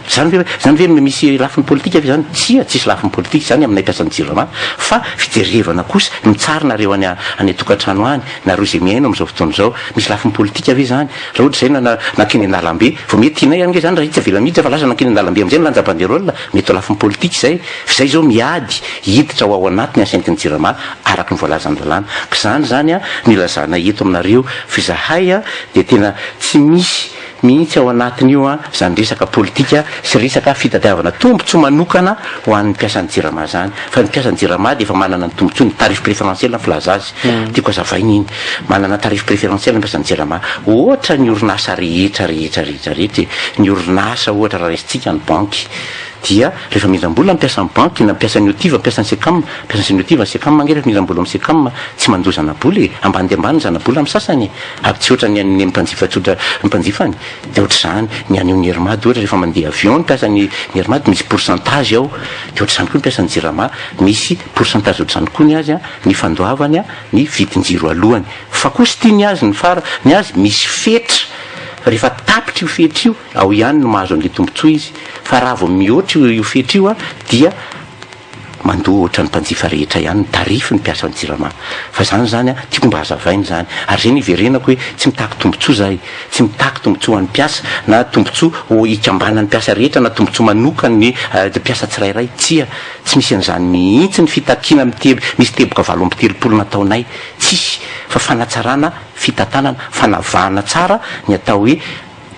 Izany ve, izany ve misy lafiny politika ve izany? Tsia, tsisy lafiny politika izany aminay mpiasan'ny Jirama, fa fijerevana kosa, mitsara nareo any any an-tokantrano any, nareo izay mihaino amin'izao fotoana izao, misy lafiny politika ve izany? Raha ohatra izay na nankeny an-dalambe, vao mety tianay ange izany raha tsy avela mihitsy fa lasa nankeny an-dalambe amin'izay nilanja banderole, mety ho lafiny politika izay, fa izay izao miady hiditra ho ao anatin'ny enceinte-n'ny Jirama araka ny voalazan'ny lalàna. Ka izany izany no ilazanay eto aminareo fa izahay dia tena tsy misy mihitsy ao anatin'io izany resaka politika sy resaka fitadiavana tombontsoa manokana ho an'ny mpiasan'ny Jirama izany fa ny mpiasan'ny Jirama dia efa manana ny tombontsoany, tarif préférentiel ny filaza azy, tiako hazavaina iny, manana tarif préférentiel ny mpiasan'ny Jirama ohatra ny orinasa rehetra rehetra rehetra rehetra e, ny orinasa ohatra raha raisintsika ny banky dia rehefa mindram-bola ny mpiasan'ny banky na mpiasan'ny Otiv, mpiasan'ny Secam, mpiasan'ny Otiv, Secam ange rehefa mindram-bola amin'ny Secam tsy mandoa zana-bola e, ambany dia ambany ny zana-bola amin'ny sasany e. Ary tsy ohatran'ny an'ny mpanjifa tsotra mpanjifany dia ohatr'izany ny an'ny Nirmad ohatra rehefa mandeha avion ny mpiasan'ny Nirmad misy pourcentage ao dia ohatr'izany koa ny mpiasan'ny Jirama misy pourcentage ohatr'izany koa ny azy ny fandoavany ny vidin-jiro alohany fa kosa ity ny azy ny fara ny azy misy fetra rehefa tapitra io fetra io ao ihany no mahazo an'ilay tombontsoa izy fa raha vao mihoatra io fetra io dia Mandoa ohatran'ny mpanjifa rehetra ihany ny tarif ny mpiasan'ny jirama. Fa izany izany an, tiako mba hazavaina izany. Ary izay no iverenako hoe tsy mitaky tombotsoa izahay. Tsy mitaky tombotsoa ho an'ny mpiasa, na tombotsoa ho ikambanan'ny mpiasa rehetra, na tombotsoa manokan'ny mpiasa tsirairay. Tsia, tsy misy an'izany mihitsy ny fitakiana miteby, misy teboka 38 nataonay. Tsisy. Fa fanatsarana fitantanana, fanavahana tsara ny atao hoe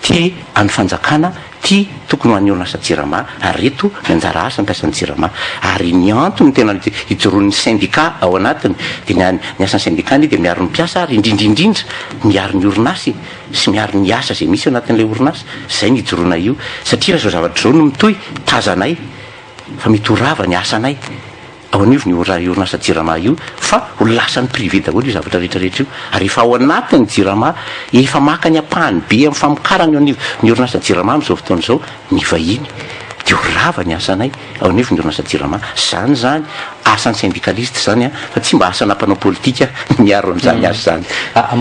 Ty an'ny fanjakana, ty tokony ho an'ny orinasa Jirama, ary reto ny anjara asa mpiasan'ny Jirama. Ary ny antony tena ijoroan'ny sendika ao anatiny dia ny ny asan'ny sendika anie dia miaro ny mpiasa ary indrindra indrindra miaro ny orinasa e, sy miaro ny asa izay misy ao anatin'ilay orinasa. Izay ny ijoroana io. Satria raha izao zavatra izao no mitohy, tazanay fa mety ho rava ny asanay. ao anivon'io orinasa Jirama io fa ho lasan'ny privé daholo io zavatra rehetra rehetra io ary efa ao anatin'ny Jirama, efa maka ny ampahany be amin'ny famokarana eo anivon'ny orinasa Jirama amin'izao fotoana izao ny vahiny dia ho rava ny asanay ao anivon'ny orinasa Jirama. Izany izany asan'ny syndicaliste izany an, fa tsy mba asana mpanao politika ny miaro an'izany asa izany.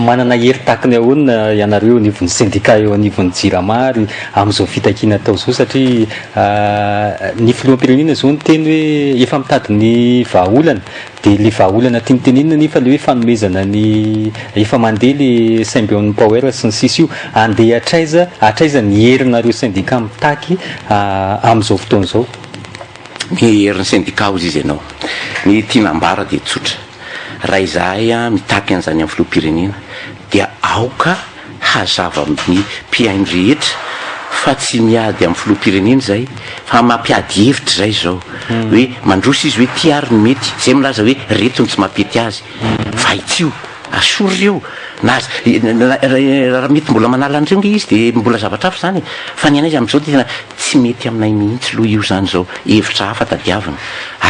Manana hery takiny ahoana ianareo eo anivon'ny sendika eo anivon'ny Jirama ary amin'izao fitakiana atao izao satria Ny filoham-pirenena izao niteny hoe efa mitady ny vahaolana, dia ilay vahaolana tiany tenenina anefa ilay hoe fanomezana ny efa mandeha ilay Symbion Power sy ny sisa io, andeha hatraiza hatraiza ny herinareo sendika mitaky amin'izao fotoana izao? Ny herin'ny sendika hozy izy ianao. Ny tiana ambara dia tsotra, raha izahay mitaky an'izany amin'ny filoham-pirenena dia aoka hazava amin'ny mpihaino rehetra fa tsy miady amin'ny filoham-pirenena izay fa mampiady hevitra izay izao hoe mandroso izy hoe ity ary no mety, izay milaza hoe reto no tsy mampety azy fa ahitsio, asory ireo na raha mety mbola manala an'ireo nge izy dia mbola zavatra hafa izany e, fa ny anay amin'izao dia tena tsy mety aminay mihitsy aloha io izany izao, hevitra hafa tadiavina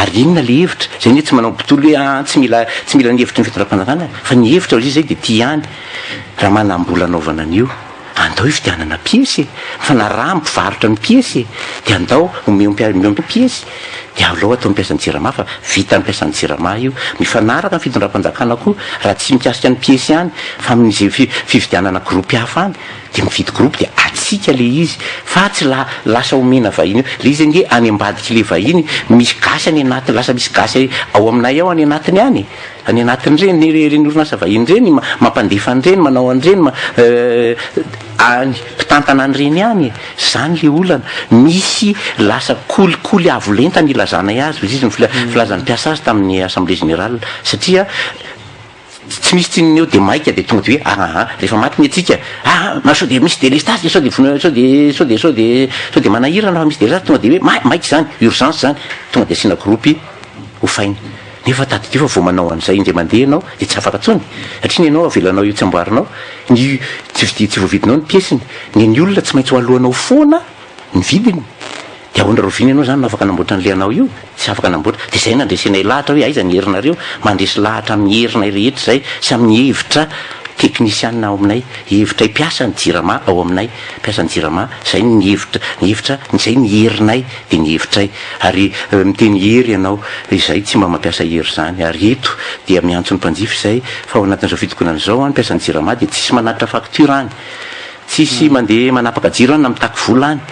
ary inona ilay hevitra, izay anie tsy manao botolo hoe aa tsy mila tsy mila ny hevitry ny fitondram-panjakana fa ny hevitra hozy izy izay dia ity ihany. Raha manam-bola anaovana an'io, andao hividianana piesy e! Mifanaraha amin'ny mpivarotra ny piesy e! Dia andao omeo omeo piesy, dia aleo atao mpiasan'ny Jirama fa vitan'ny mpiasan'ny Jirama io. Mifanaraka amin'ny fitondram-panjakana koa, raha tsy mikasika ny piesy ihany fa amin'izay fividianana groupe hafa any, dia mividy groupe dia atsika le izy fa tsy la lasa omena vahiny eo. Le izy ange any ambadik'le vahiny misy gasy any anatiny, lasa misy gasy ao aminay ao any anatiny any e! Any anatin'ireny ireny orinasa vahiny ireny, mampandefa an'ireny, manao an'ireny, any mpitantana an'ireny ihany e! Izany ilay olana. Misy lasa kolikoly avo lenta ny ilazanay azy, hoy izy ny filazan'ny mpiasa azy tamin'ny assemblée générale, satria tsy misy tsinona eo dia maika dia tonga dia hoe aa rehefa maty ny antsika, aa sao dia misy délestage, sao dia sao dia sao dia sao dia sao dia manahirana fa misy délestage, tonga dia hoe maika izany, urgence izany, tonga dia asiana groupe hofaina. Nefa tadidio fa vao manao an'izay indray mandeha ianao dia tsy afaka intsony satria ny anao avelanao eo tsy amboarinao, ny tsy vidia tsy voavidinao ny piesiny, ny an'ny olona tsy maintsy ho aloanao foana ny vidiny, dia ahoana rahoviana ianao izany no afaka namboatra an'ilay anao io? Tsy afaka namboatra, dia izay nandresenay lahatra hoe aiza ny herinareo, mandresy lahatra amin'ny herinay rehetra izay sy amin'ny hevitra teknisianina ao aminay, hevitray mpiasa ny jirama ao aminay, mpiasa ny jirama, izay ny hevitra, ny hevitra, izay ny herinay dia ny hevitray. Ary miteny hery ianao, izay tsy mba mampiasa hery izany. Ary eto dia miantso ny mpanjifa izay fa ao anatin'izao fitokonana izao an, ny mpiasan'ny jirama dia tsisy manatitra facture any, tsisy mandeha manapaka jiro any na mitaky vola any.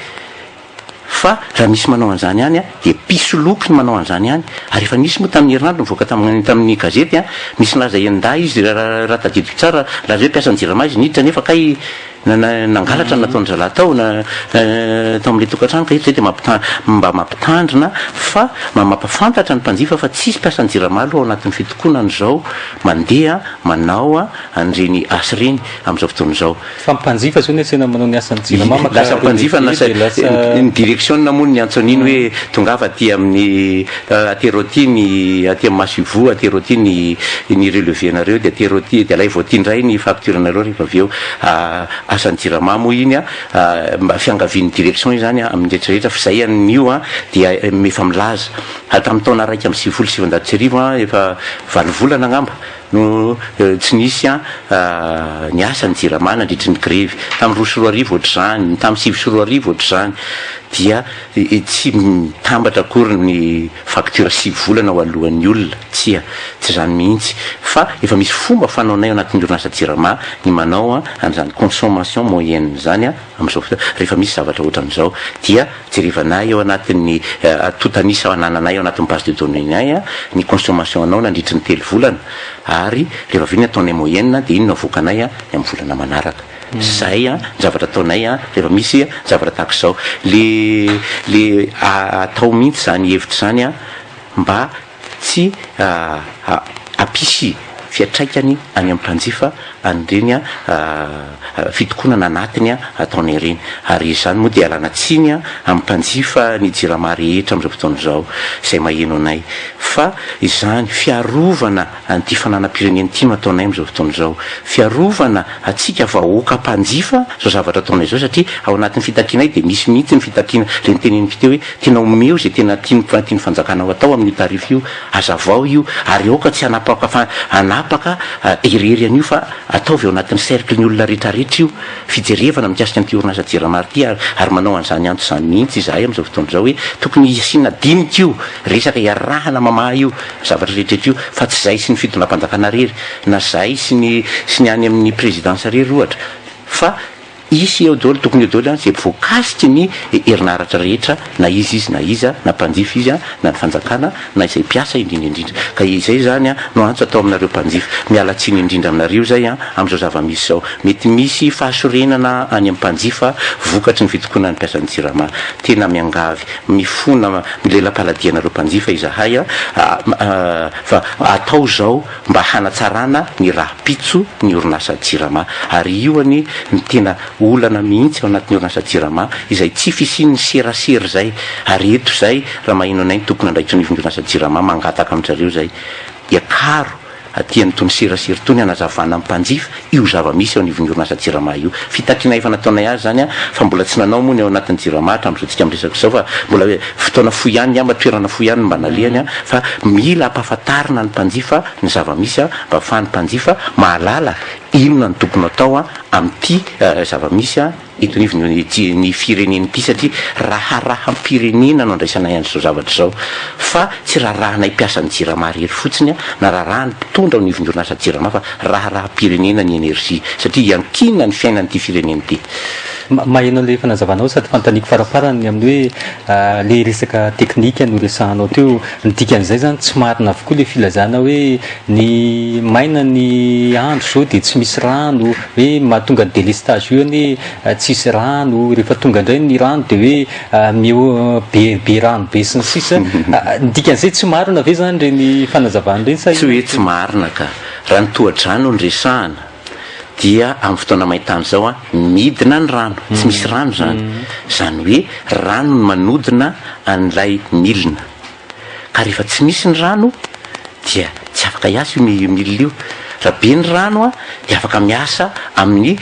Fa raha misy manao an'izany any an, dia mpisoloky ny manao an'izany any. Ary efa nisy moa tamin'ny herinandro nivoaka tamin'ny tamin'ny gazety an, nisy nilaza enin-dahy izy raha raha tadidiko tsara, nilaza hoe mpiasan'ny jirama izy niditra nefa kay Nangalatra ny nataon-dry zalahy tao na tao amin'ilay tokantrano ka eto izay dia mampita- mba mampitandrina fa mba mampafantatra ny mpanjifa fa tsisy mpiasan'ny jirama aloha ao anatin'ny fitokonana izao mandeha manao an'ireny asa ireny amin'izao fotoana izao. Fa mpanjifa izao ny asaina manao ny asan'ny jirama maka Lasa mpanjifa lasa dia lasa ny direction moa no niantso an'iny hoe tongava aty amin'ny atero aty ny aty amin'ny masoivoho atero aty ny ny relevé nareo dia atero aty dia alaivo aty indray ny facture nareo rehefa avy eo. Asan'ny jirama moa iny a, mba fiangavian'ny direction izany amin'ny rehetra rehetra fa izay an'io a dia efa milaza ary tamin'ny taona 1991 a, efa valo volana angamba no tsy nisy a niasa ny jirama nandritry ny grevy, tamin'ny 2002 ohatr'izany, tamin'ny 2009 ohatr'izany dia tsy mitambatra akory ny facture sivy volana ho alohan'ny olona, tsia, tsy izany mihitsy, fa efa misy fomba fanaonay ao anatin'ny orinasa Jirama ny manao an'izany consommation moyenne izany amin'izao fotoana, rehefa misy zavatra ohatran'izao dia jerevanay ao anatin'ny antontan'isa anananay ao anatin'ny base de données-nay ny consommation anao nandritry ny telo volana ary rehefa avy eo ny ataonay moyenne dia iny no avoakanay ny amin'ny volana manaraka. Zay an, ny zavatra ataonay an, rehefa misy zavatra tahaka izao. Le le atao mihitsy zany hevitra zany an, mba tsy hampisy fiantraikany any amin'ny mpanjifa an'ireny fitokonana anatiny ataonay ireny. Ary izany moa dia ialana tsiny amin'ny mpanjifa ny Jirama rehetra amin'izao fotoana izao izay maheno anay fa izany fiarovana an'ity fananam-pirenena ity no ataonay amin'izao fotoana izao. Fiarovana antsika vahoaka mpanjifa izao zavatra ataonay izao satria ao anatin'ny fitakianay dia misy mihitsy ny fitakiana ilay noteneniko teo hoe tena omeo izay tena tian'ny tian'ny fanjakana ho atao amin'io tarif io, hazavao io ary aoka tsy hanapaka fa hanapaka irery an'io fa ataovy ao anatin'ny cercle ny olona rehetrarehetra io fijerevana mikasika an'ity orinasa Jirama ity ary ary manao an'izany antso izany mihitsy izahay amin'izao fotoana izao hoe tokony hisiana dinika io resaka iarahana mamaha io zavatra rehetrarehetra io fa tsy zahay sy ny fitondram-panjakana rery na zahay sy ny sy ny any amin'ny présidence rery ohatra fa hisy eo daholo tokony eo daholo izay voakasiky ny herinaratra rehetra na iza izy na iza na mpanjifa izy na ny fanjakana na izay mpiasa indrindra indrindra ka izay izany no antso atao aminareo mpanjifa miala tsiny indrindra aminareo izay amin'izao zava-misy izao mety misy fahasorenana any amin'ny mpanjifa vokatry ny fitokonan'ny mpiasan'ny jirama tena miangavy Mifona milela-paladia anareo mpanjifa izahay fa atao izao mba hanatsarana ny rahampitso ny orinasa Jirama. Ary io anie no tena olana mihitsy ao anatin'ny orinasa Jirama izay tsy fisian'ny serasera izay. Ary eto izay raha maheno anay ny tompon'andraikitra anivon'ny orinasa Jirama mangataka amin-dry zareo izay iakaro aty amin'itony serasera itony hanazavana amin'ny mpanjifa io zava-misy eo anivon'ny orinasa Jirama io. Fitakiana efa nataonay azy izany fa mbola tsy nanao moa ny ao anatin'ny Jirama hatramin'izao tsika miresaka izao fa mbola hoe fotoana fohy ihany angamba, toerana fohy ihany no mba nalehany fa mila ampahafantarina ny mpanjifa ny zava-misy mba ahafahan'ny mpanjifa mahalala inona no tokony atao amin'ity zava-misy eto anivon'ity ny firenena ity satria raharaham-pirenena no andraisanay an'izao zavatra izao fa tsy raharahanay mpiasan'ny Jirama irery fotsiny na raharahan'ny mpitondra ao anivon'ny orinasa Jirama fa raharaham-pirenena ny energie satria iankinana ny fiainan'ity firenena ity. Maheno an'ilay fanazavanao sady fanontaniako farafarany ny amin'ny hoe ilay resaka teknika no resahanao teo, ny dikan'izay izany tsy marina avokoa ilay filazana hoe Ny maina ny andro zao dia tsy misy rano, hoe mahatonga ny délestage io anie tsisy rano, rehefa tonga indray ny rano dia hoe miho be be rano be sy ny sisa, ny dikan'izay tsy marina ve zany ireny fanazavana ireny sa Tsy hoe tsy marina ka. Raha ny tohadrano no resahana dia amin'ny fotoana maintany izao an, midina ny rano, tsy misy rano izany. Izany hoe rano no manodina an'ilay milina. Ka rehefa tsy misy ny rano dia tsy afaka hiasa io milina io. Raha be ny rano dia afaka miasa amin'ny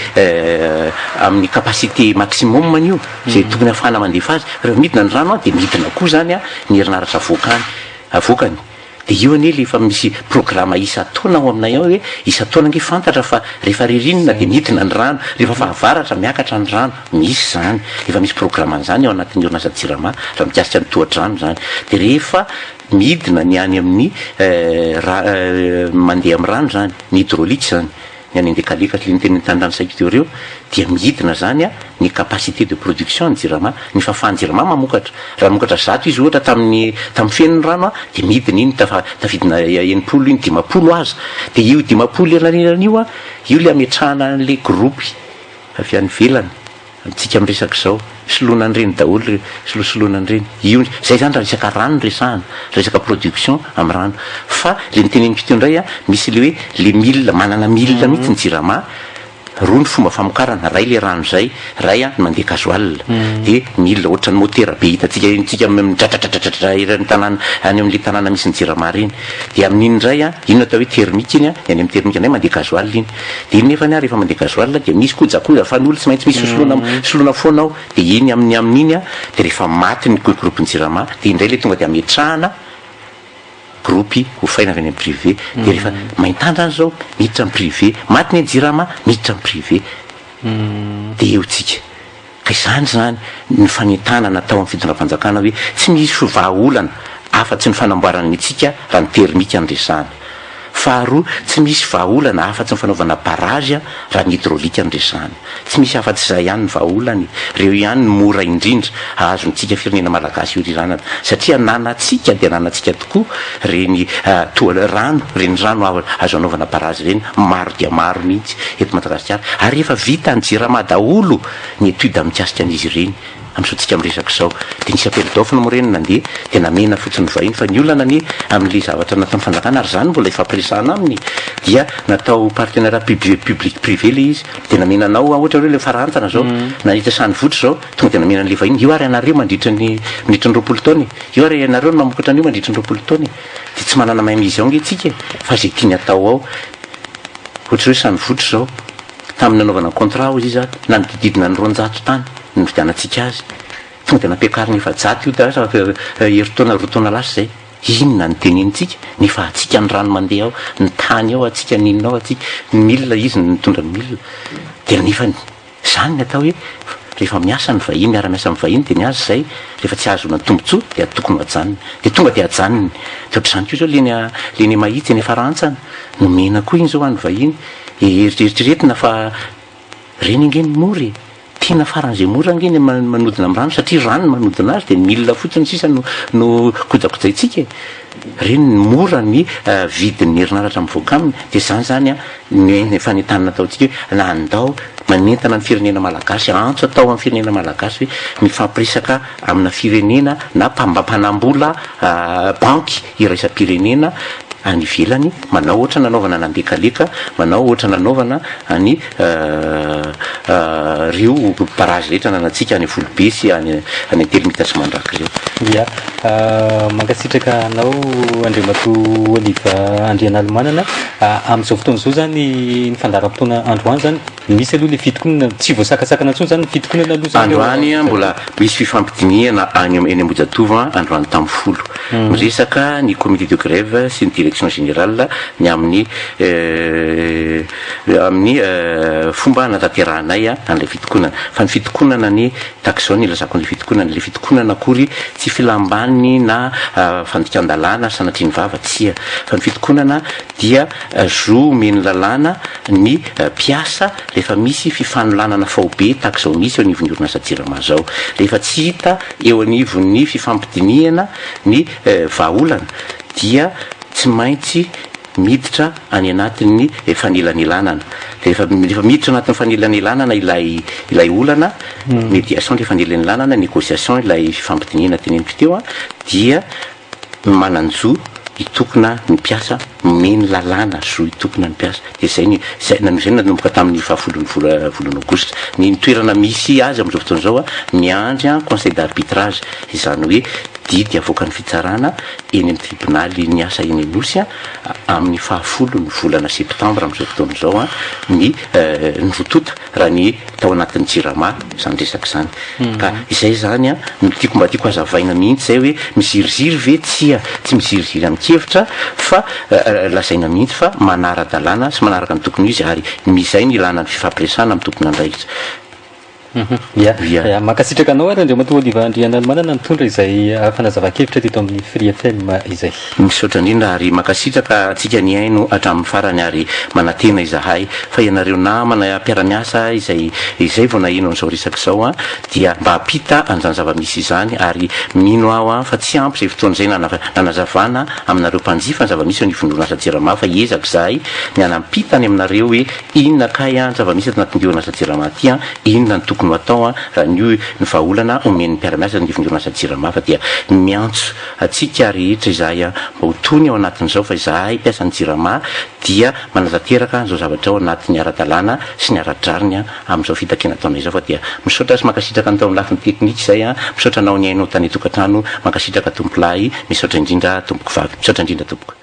amin'ny capacité maximum-ny io, izay tokony ahafahana mandefa azy. Fa rehefa midina ny rano dia midina koa izany ny herinaratra avoakany, avoakany. Dia io anie ilay efa misy programa isan-taona ao aminay ao hoe isan-taona ange fantatra fa rehefa ririnina dia midina ny rano, rehefa fahavaratra miakatra ny rano. Misy izany, efa misy programa an'izany ao anatin'ny orinasa Jirama raha mikasika ny tohadrano izany. Dia rehefa midina ny any amin'ny ra mandeha amin'ny rano izany, ny hydraulique izany, ny any Andekaleka sy le niteny tany saiko teo ireo, dia midina izany ny capacité de production ny Jirama, ny fahafahan'ny Jirama mamokatra. Raha namokatra zato izy ohatra tamin'ny tamin'ny feno ny rano dia midina iny tafa tafidina 60 iny, 50 aza. Dia io 50 elanelany io, io le ametrahana an'le gropy. Avy any ivelany, amintsika miresaka izao, soloina an'ireny daholo ireo, solosoloina an'ireny, io, izay izany raha resaka rano no resahana, resaka production amin'ny rano. Fa le noteneniko teo indray an, misy le hoe le milina, manana milina mihitsy ny jirama, roa ny fomba famokarana, iray le rano izay, iray an mandeha gasoil, dia milina ohatran'ny motera be hitantsika eny, tsika midradradradradradrara eran'ny tanàna, any amin'le tanàna misy ny jirama ireny. Dia amin'iny indray an, iny no atao hoe thermique iny an, ny any amin'ny thermique indray mandeha gasoil iny. Dia iny nefany an rehefa mandeha gasoil dia misy kojakoja fanolo tsy maintsy misy soloina soloina foana ao, dia iny amin'ny amin'iny an, dia rehefa maty ny groupe ny jirama dia indray ilay tonga dia ametrahana groupe hofaina avy any amin'ny privé, dia rehefa maintany zany zao miditra amin'ny privé, maty ny an'ny jirama miditra amin'ny privé, dia eo tsika. Ka izany izany ny fanentanana atao amin'ny fitondram-panjakana hoe tsy misy vahaolana afa-tsy ny fanamboarana ny antsika raha ny termika no resahana. Faharoa, tsy misy vahaolana afa-tsy ny fanaovana barrage raha ny hydraulique no resahana. Tsy misy afa-tsy izay ihany ny vahaolana e. Ireo ihany no mora indrindra ahazontsika firenena malagasy hioriranana. Satria ananantsika dia ananantsika tokoa ireny toa rano, ireny rano azo anaovana barrage ireny maro dia maro mihitsy eto Madagasikara. Ary efa vitan'ny Jirama daholo ny étude mikasika an'izy ireny. amin'izao tsika miresaka izao. Dia nisy appel d'offre moa ireny nandeha dia namena fotsiny ny vahiny fa ny olana anie amin'ilay zavatra nataon'ny fanjakana ary izany mbola ifampiresahana aminy dia natao partenariat public privé ilay izy dia namena anao ohatra hoe ilay Farahantsana izao na eto Sanivotra izao tonga dia namena an'ilay vahiny io ary ianareo mandritra ny mandritra ny 20 taona e, io ary ianareo no mamokatra an'io mandritra ny 20 taona e, dia tsy manana main mise ao ange tsika e fa izay tiany atao ao ohatra hoe Sanivotra izao. Tamin'ny nanaovana ny contrat hozy izy nanodididina ny 200 tany ny nividianantsika azy. Tonga dia nampiakariny 400 io lasa herintaona roa taona lasa izay. Inona no tenenintsika nefa antsika ny rano mandeha ao, ny tany ao antsika, ny inona ao antsika, ny milina izy no nitondra ny milina. Dia nefa izany ny atao hoe rehefa miasa ny vahiny, miara-miasa amin'ny vahiny dia ny azy izay rehefa tsy ahazoana tombontsoa dia tokony ho ajanony. Dia tonga dia ajanony. Dia ohatr'izany koa izao le eny le eny Mahitsy, eny Farantsana, nomena koa iny izao ho an'ny vahiny. Eritreretina fa reny ange ny mora e! Tena faran'izay mora ange ny manodina amin'ny rano satria rano no manodina azy dia ny milina fotsiny sisa no no kojakojaintsika e! Reny ny mora ny vidin'ny herinaratra mivoaka aminy dia izany izany an ny fanentanana ataontsika hoe na andao manentana ny firenena malagasy, antso atao amin'ny firenena malagasy hoe mifampiresaka amina firenena na mpanambola banky iraisam-pirenena any ivelany, manao ohatra nanaovana an'Andekaleka, manao ohatra nanaovana any ireo barrage rehetra ananantsika any Volobe sy any any Antelimita sy Mandraka ireo. Ya, mankasitraka anao Andriamatoa Oliva Andrianalimanana. Amin'izao fotoana izao izany ny fandaharam-potoana androany izany, Misy aloha le fitokonana, tsy voasakasakana intsony zany ny fitokonana aloha zany eo Androany mbola misy fifampidinihana any eny Ambohijatovo androany tamin'ny folo. Miresaka ny comité de grève sy ny direction générale ny amin'ny amin'ny fomba hanatanterahanay an'ilay fitokonana. Fa ny fitokonana anie tahaka izao no ilazako an'ilay fitokonana, ilay fitokonana akory tsy filam-baniny na fandikan-dalàna sanatria ny vava, tsia. Fa ny fitokonana dia zo omen'ny lalàna ny mpiasa rehefa misy fifanolanana faobe tahaka izao misy eo anivon'ny orinasa Jirama izao. Rehefa tsy hita eo anivon'ny fifampidinihana ny vahaolana dia tsy maintsy miditra any anatin'ny fanelanelanana. Rehefa rehefa miditra anatin'ny fanelanelanana ilay ilay olana, médiation ilay fanelanelanana, négociation ilay fifampidinihana teneniko teo dia manan-jo hitokona ny mpiasa, omeny lalàna zo hitokona ny mpiasa, dia izay ny, izay, izay no nanomboka tamin'ny fahafolon'ny vola, volana aogositra. Ny ny toerana misy azy amin'izao fotoana izao an, miandry an conseil d'arbitrage, izany hoe didy avoakan'ny fitsarana eny amin'ny tribonaly ny asa eny Anosy an, amin'ny fahafolon'ny volana septambra amin'izao fotoana izao an, ny ny roa tonta. raha ny tao anatin'ny jirama izany resaka izany. Ka izay izany an, no tiako mba tiako hazavaina mihitsy izay hoe miziriziry ve? Tsia, tsy miziriziry amin-kevitra fa lazaina mihitsy fa manara-dalàna sy manaraka ny tokony ho izy ary izay no ilana ny fifampiresahana amin'ny tompon'andraikitra. Ya, ya, mankasitraka anao ary Andriamatoa Oliva Andrianalimanana nitondra izay fanazavan-kevitra teto amin'ny Free FM izay. Misaotra indrindra ary mankasitraka antsika nihaino hatramin'ny farany ary manantena izahay fa ianareo namana mpiara-miasa izay izay vao naheno an'izao resaka izao an dia mba hampita an'izany zava-misy izany ary mino aho an fa tsy ampy izay fotoana izay nanazavana aminareo mpanjifa ny zava-misy eo anivon'ny orinasa Jirama fa hiezaka izahay ny hanampita any aminareo hoe inona kay an ny zava-misy ato anatin'ity orinasa Jirama ity an inona no tokony ho atao an raha ny ny vahaolana omen'ny mpiara-miasa anivon'ny orinasa Jirama fa dia miantso Antsika rehetra izahay mba ho tony ao anatin'izao fa izahay mpiasan'ny Jirama dia manatanteraka an'izao zavatra izao anatin'ny ara-dalàna sy ny ara-drariny amin'izao fitakiana ataonay izao fa dia misaotra sy mankasitraka ny tao amin'ny lafiny teknika izay misaotra anao nihaino tany an-tokantrano mankasitraka tompolahy misaotra indrindra tompokovavy misaotra indrindra tompoko.